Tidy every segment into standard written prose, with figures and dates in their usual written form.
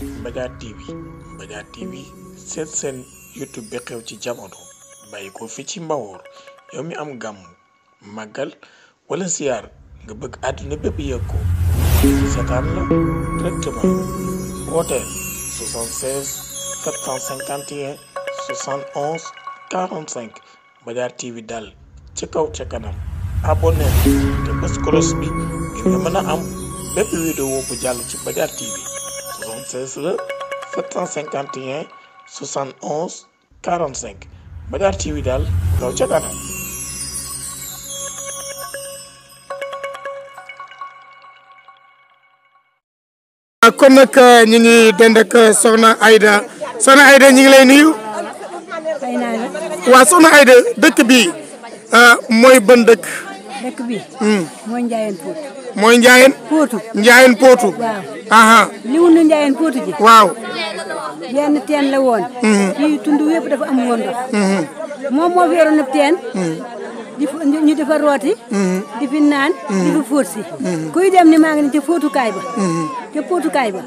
Mbadiar TV Mbadiar TV seen YouTube bi xew ci jamono bàyyi ko fi ci Mbawoor yow mi am gàmm màggal wala ziar nga bëgg àdduna bépp yëg ko seetaan la directement wooteel 76 751 71 45 Mbadiar TV daal ci kaw ca kanam abonné te bës cloche bi ngir nga mën a am bépp vidéo bu jàll ci Mbadiar TV 76 la 751 71 45 Mbadiar TV daal kaw ca kanam. kon nag ñu ngi dend ak Soxna Aida ñu ngi lay nuyu. waaw Soxna Aida dëkk bi mooy ban dëkk. dëkk bi. mooy Ndiayène Potou. mooy Ndiayène. Potou. Ndiayène Potou. waaw. li wunu Ndiayène Potou ji. waaw. yenn teen la woon. fii tund yëpp dafa am woon ndox. moom moo fi yoroon ab teen. ñu dafa rooti. di fi naan. di fa fóot si. kuy dem ni maa ngi dem ca fóotukaay ba. ca fóotukaay ba.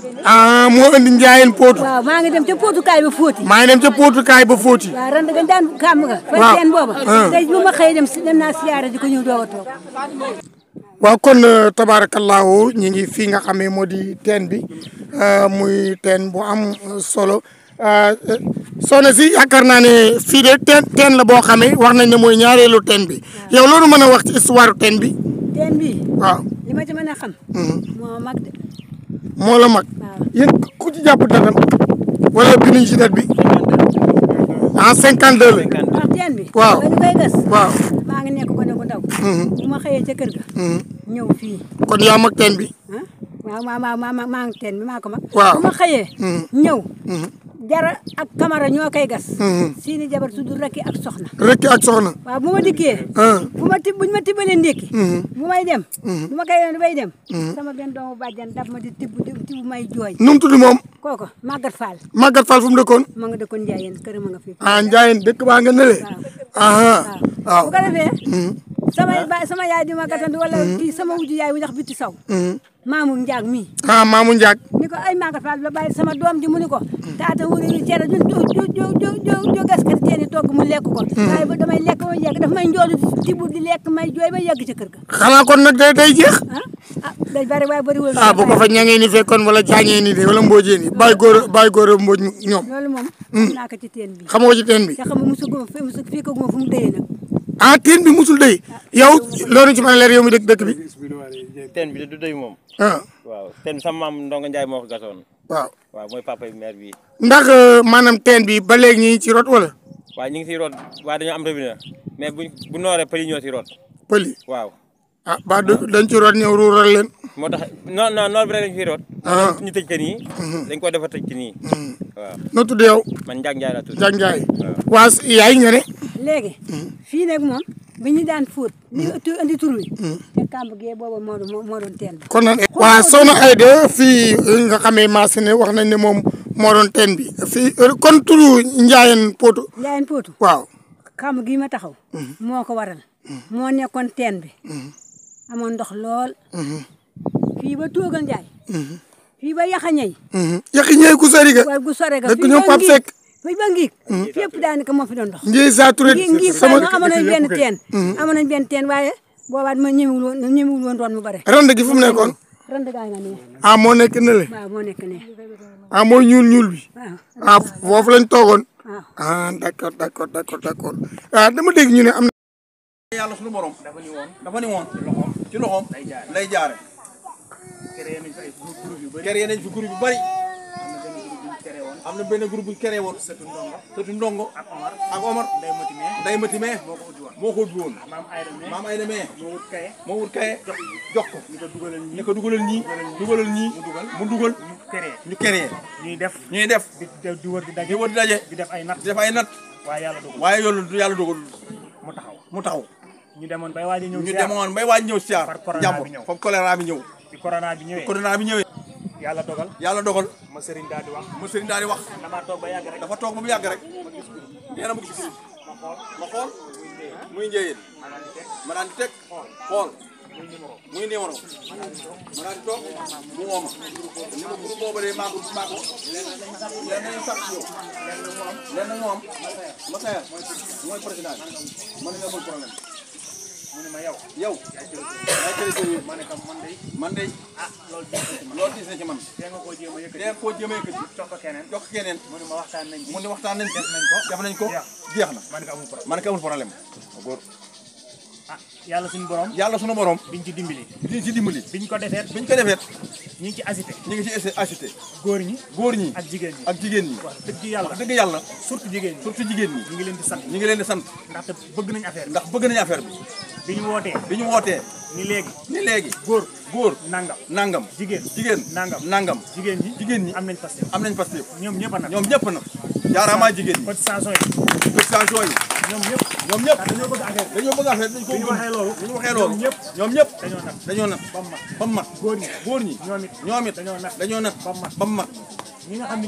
moo indi Ndiayène Potou. waaw maa ngi dem ca fóotukaay ba fóoti. maa ngi dem ca fóotukaay ba fóoti. waaw ren nga daan kàmm nga. waaw teen booba. tey bu ma xëyee dem naa siyaare di ko ñëw doog a toog. waaw kon tabarakallahu ñi ngi fii nga xamee moo di teen bi muy teen bu am solo soxna si yaakaar naa ne fii de teen la boo xamee wax nañ ne mooy ñaareelu teen bi yow loolu mën a wax ci histoire teen bi. teen bi. waaw li ma ci mën a xam. moo mag de. moo la mag. waaw yéen ku ci jàpp datam wala binduñ ci dat bi. 52 la. ndax teen bi. waaw ba ñu koy gas. waaw. maa ngi nekk gone gu ndaw. bu ma xëyee ca kër ga. ñëw fii. kon yaa mag teen bi. waaw maa ngi teen bi maa ko mag. waaw bu ma xëyee. ñëw. jara ak kamara ñoo koy gas. siini jabar tudd rekki ak soxna. rekki ak soxna. waaw bu ma dikkee. buñ ma tibbalee ndékki. bu may dem. bu ma koy bay dem. sama benn doomu bàjjan daf ma di tibb may jooy. nu mu tudd moom. kooko Maguette Fall. Maguette Fall fu mu dëkkoon. ma nga dëkkoon Ndiayène kër ma nga fi. Ndiayène dëkk baa nga nële. waaw bu ko defee. sama yaay di ma gàttandu wala kii sama wujju yaay wu ñax bitti saw. Maamu Njaag mi. Maamu Njaag. ni ko ay Maguette Fall la bàyyi sama doom ji mu ni ko taata wuri yu cere jo gaskat teeni togg mu lekk ko. waaye ba damay lekk ba yegg daf may njoolu tibb di lekk may jooy ba yegg ca kër ga. xanaa kon nag day jeex. day bari waaye bariwul. bu ko fa ñangee ni fekkoon wala jaañee ni de wala mboojee ni bàyyi góor a mbooj ñoom. loolu moom. xam naa ko ci teen bi. xamoo ci teen bi. te xam nga musu fii ko fu mu dëyee nag. teen bi musul dëy yow loolu ci mën a leer yow mi dëkk bi. teen bi du doy moom. waaw teen bi sama maam Ndonga Njaay moo ko gasoon. waaw mooy papa maire bi. ndax maanaam teen bi ba léegi ñi ci root wala. waaw ñu ngi siy root waaye dañoo am robinet mais bu nooree pël yi ñoo si root. pël yi waaw. ba dañ ci root ñëw ruural leen. moo tax noor bi rek dañ fiy root. ñu tëj ko nii. dañ ko defa tëj ko nii. waaw. noo tudd yow. man Ndiak Ndiaye laa tudd. Ndiak Ndiaye. waa yaay nga ne. léegi. fii nag moom bi ñu daan fóot. li andi tur wi. te kàmb gee booba moo doon teen bi. kon nag waa Soxna Aida fii nga xamee maas ne wax nañ ne moom moo doon teen bi fii kon turu Ndiayène Potou. Ndiayène Potou. waaw. kàmb gii ma taxaw. moo ko waral. moo nekkoon teen bi. amoon ndox lool. fii ba Tuugal Njaay. fii ba Yaxañay. Yaxañay ku sori ga. waaw gu sore ga dëkk ñoom Pape Seck. fii ba Ngiig. fépp daanaka moo fi doon ndox. Ndié saa turé sama amoon nañ benn teen. amoon nañ benn teen waaye boobaat ma ñemewul woon roon mu bare. rand gi fu mu nekkoon. rand gaa nga nii. moo nekk ne le. waaw moo nekk ne. mooy ñuul bi. waaw foofu lañ toogoon. waaw d'accord dama dégg ñu ne am na. yàlla suñu borom dafa ni woon ci loxoom lay jaare créé nañ fi groupe yu bari am na benn groupe bu ñu créé woon sëtu ndongo ak Omar Ndeye Matime moo ko ubbi woon maam Ayda mee moo wut kaye jox ko ni ko dugalal ñii mu dugal ñu créé ñuy def di wër di daje di def ay nat waaye yàlla dogal mu taxaw ñu demoon bay waaj ñëw siyaar jàmbur foofu choléra bi ñëw bi corona bi ñëwee yàlla dogal ma sëriñ daal di wax dafa toog ba mu yàgg rek nee na mu gis ma xool muy Ndiayène ma daan di teg xool muy numéro ma daal di toog mu woo ma ni ma groupe boobu de maa ko lenn nañu sax yow lenn moo am ma sayar mooy président ma ne amul problème mu ne ma yow yaay jëlee man de loolu gis na ci man dee nga koo jéem a yëkkati jox ko keneen mu ne waxtaan nañ def nañ ko jeex na ma ne ko amul problème góor yàlla suñu borom biñ ci dimbali biñ ko defeet ñu ngi ci assisté góor ñi ak jigéen ñi wax dëgg yàlla surtout jigéen ñi ñu ngi leen di sant ndaxte bëgg nañ affaire bi bi ñu wootee ni léegi góor nangam jigéen nangam jigéen ñi am nañ Pastef ñoom ñëpp nag jaaraama jigéen ñi cotisation yi ñoom ñëpp dañoo bëgg affaire dañ ko ñu waxee loolu ñoom ñëpp dañoo nat ba mu mat góor ñi ñoom it dañoo nat ba mu mat ñi nga xam ne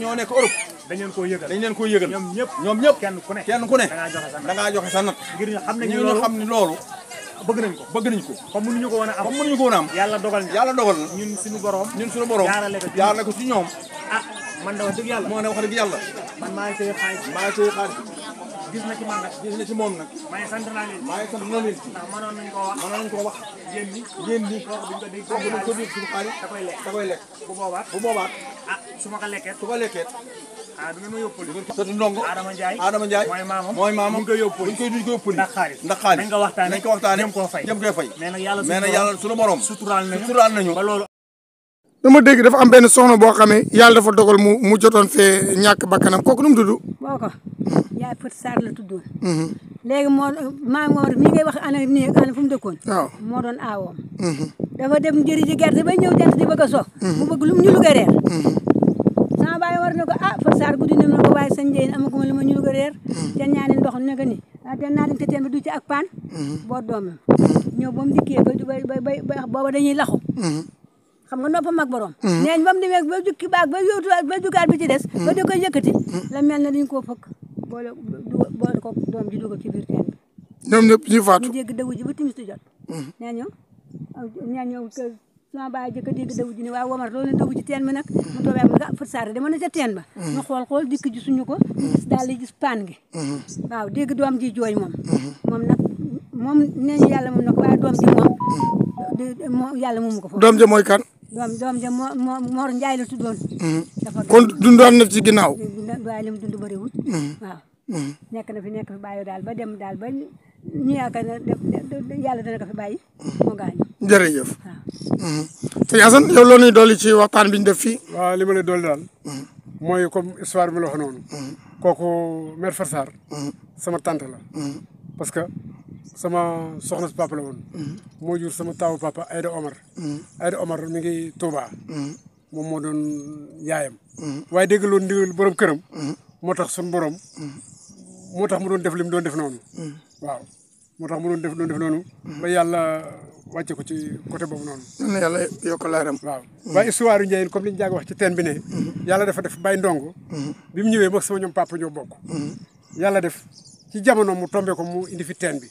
ñoo nekk Europe dañ leen koo yëgal ñoom ñëpp kenn ku ne da ngaa joxe sa nat ngir ñu xam ne loolu bëgg nañ ko comme mënuñu ko woon a am yàlla dogal na ñun suñu borom jaarale ko ci ñoom man de wax dëgg yàlla man maa ngi koy xaalis gis na ci moom nag maa ngi sant na leen ci ndax mënoon nañ koo wax yéen ñi wax buñ ko dégg suñu xaalis da koy lekk bu boobaat su ma ko lekkee du ngeen ma yóbbul sëtu ndongo Adama Ndiaye mooy maamam duñ koy yóbbul ndax xaalis nañ ko waxtaane jëm koy fay mais nag yàlla suñu borom suturaal nañu ba loolu dama dégg dafa am benn soxna boo xamee yàlla dafa dogal mu jotoon fee ñàkk bakkanam kooku nu mu tudd. boo ko yaay Fët Sarr la tuddoon. léegi maa mi ngay wax ana fu mu dëkkoon. waaw moo doon aawoom. dafa dem jëri ji gerte ba ñëw jant di bëgg a so. mu bëgg lu mu ñu luga reer. sama baay war na ko Fët Sarr guddi na ma ko waaye sa njëriñ amaguma lu ma ñu luga reer. te ñaani ndox ne nga ni te naa dem te teen bi du ci ak paan. boo doomam ñëw ba mu dikkee ba booba dañuy laxu. xam nga noppa mag borom neeñ ba mu demee ba jukki baag ba yóotuwaat ba jukaat bi ci des ba di koy yëkkati la mel ne dañ koo fëkk boole ko doom ji dugal ci biir teen bi ñoom ñëpp ñu faatu ñu dégg dawu ji ba timis di jot nee ñëw sama baay jëkk a dégg dawu ji ne waaw Wamar loolu dawu ji teen bi nag mu toobee mu nga Fët Sarr dama na ca teen ba ñu xool dikk ji suñu ko gis daal di gis paan gi waaw dégg doom ji jooy moom nag moom nee ñu yàlla moom na ko waaye doom ji moom yàlla moomu ko foofu doom ja mooy kan doom ja Mor Ndiaye la tuddoon. kon dundoon na ci ginnaaw. waaye li mu dund bëriwul. waaw. nekk na fi bàyyi daal ba dem daal ba ñu yaakaar ne yàlla dana ko fi bàyyi moo gaañu. jërëjëf. waaw. sëñ Assane yow loo ñuy dolli ci waxtaan bi ñu def fii. waaw li ma lay dolli daal. mooy comme histoire bi la wax noonu. kooku mère Fët Sarr. sama tante la. parce que. sama soxna si papa la woon. moo jur sama taawu papa Aïda Omar mi ngi Touba. moom moo doon yaayam. waaye dégg loolu ndigal borom këram. moo tax suñu borom. moo tax mu doon def li mu doon def noonu. waaw moo tax mu doon def noonu. ba yàlla wàcce ko ci côté boobu noonu. na yàlla yokk leeram. waaw waaye histoire yu Ndiaye comme li ñu jàng wax ci teen bi ne. yàlla dafa def bàyyi ndongo. bi mu ñëwee moom sama ñoom papa ñoo bokk. yàlla def. ci jamono mu tombé ko mu indi fi teen bi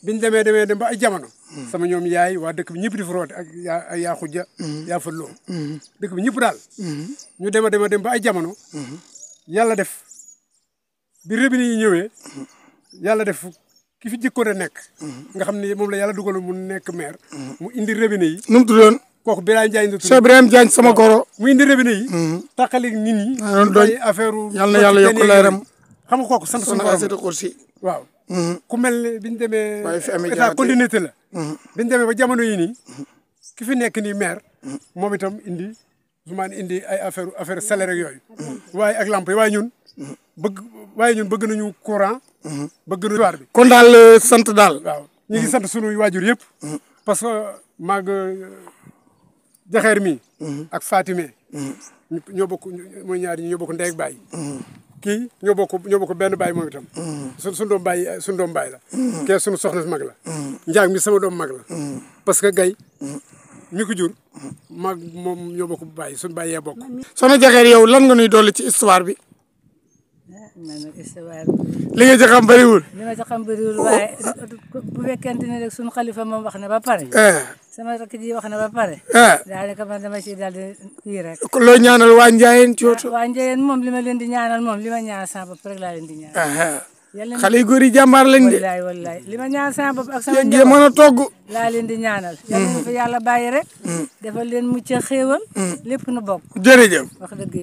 biñ dem ba ay jamono sama ñoom yaay waa dëkk bi ñëpp di fa roote ak yaa xujja yaa fa loo dëkk bi ñëpp daal ñu dem ba ay jamono yàlla def bi robinet yi ñëwee yàlla def ki fi jëkkoon a nekk nga xam ne moom la yàlla dugal mu nekk maire mu indi robinet yi nu mu tuddoon kooku Birame Diagne Cheikh Birame Diagne sama goro mu indi robinet yi taqali nit ñi ay affaire yàlla na yàlla yokk leeram xam nga kooku sant suñu borom waaw ku mel ne biñu demee état continuité la biñu demee ba jamono yi nii ki fi nekk nii maire moom itam indi ay affaire salaire ak yooyu waaye ak lamp yi waaye ñun bëgg nañu courant bëgg nañu waar bi kon daal sant daal waaw ñu ngi sant suñu waajur yëpp parce que maag jaxeer mi ak Fatime ñoo bokk mooy ñaari ñi ñoo bokk ndey ak baay kii ñoo bokk benn baay moom itam suñu doom baay la kee suñu soxna si mag la njaag mi sama doom mag la parce que gay mi ko jur mag moom ñoo bokk baay suñu baay yee bokk soxna Jaxeer yow lan nga ñuy dolli ci histoire bi li nga ci xam bëriwul. li ma ci xam bëriwul waaye bu fekkente ne rek sunu xalifa moom wax na ba pare. sama rakk ji wax na ba pare. daanaka man dama ci daal di kii rek. loo ñaanal waa Ndiayène Cooto. waa Ndiayène moom li ma leen di ñaanal moom li ma ñaanal sama bopp rek laa leen di ñaanal. xale yu góor yi jàmbaar lañ de. wallaay li ma ñaanal sama bopp ak sama njaboot mën a togg. laa leen di ñaanal. yàlla na fa yàlla bàyyi rek. defal leen mucc xéewal. lépp nu bokk. jërëjëf. wax dëgg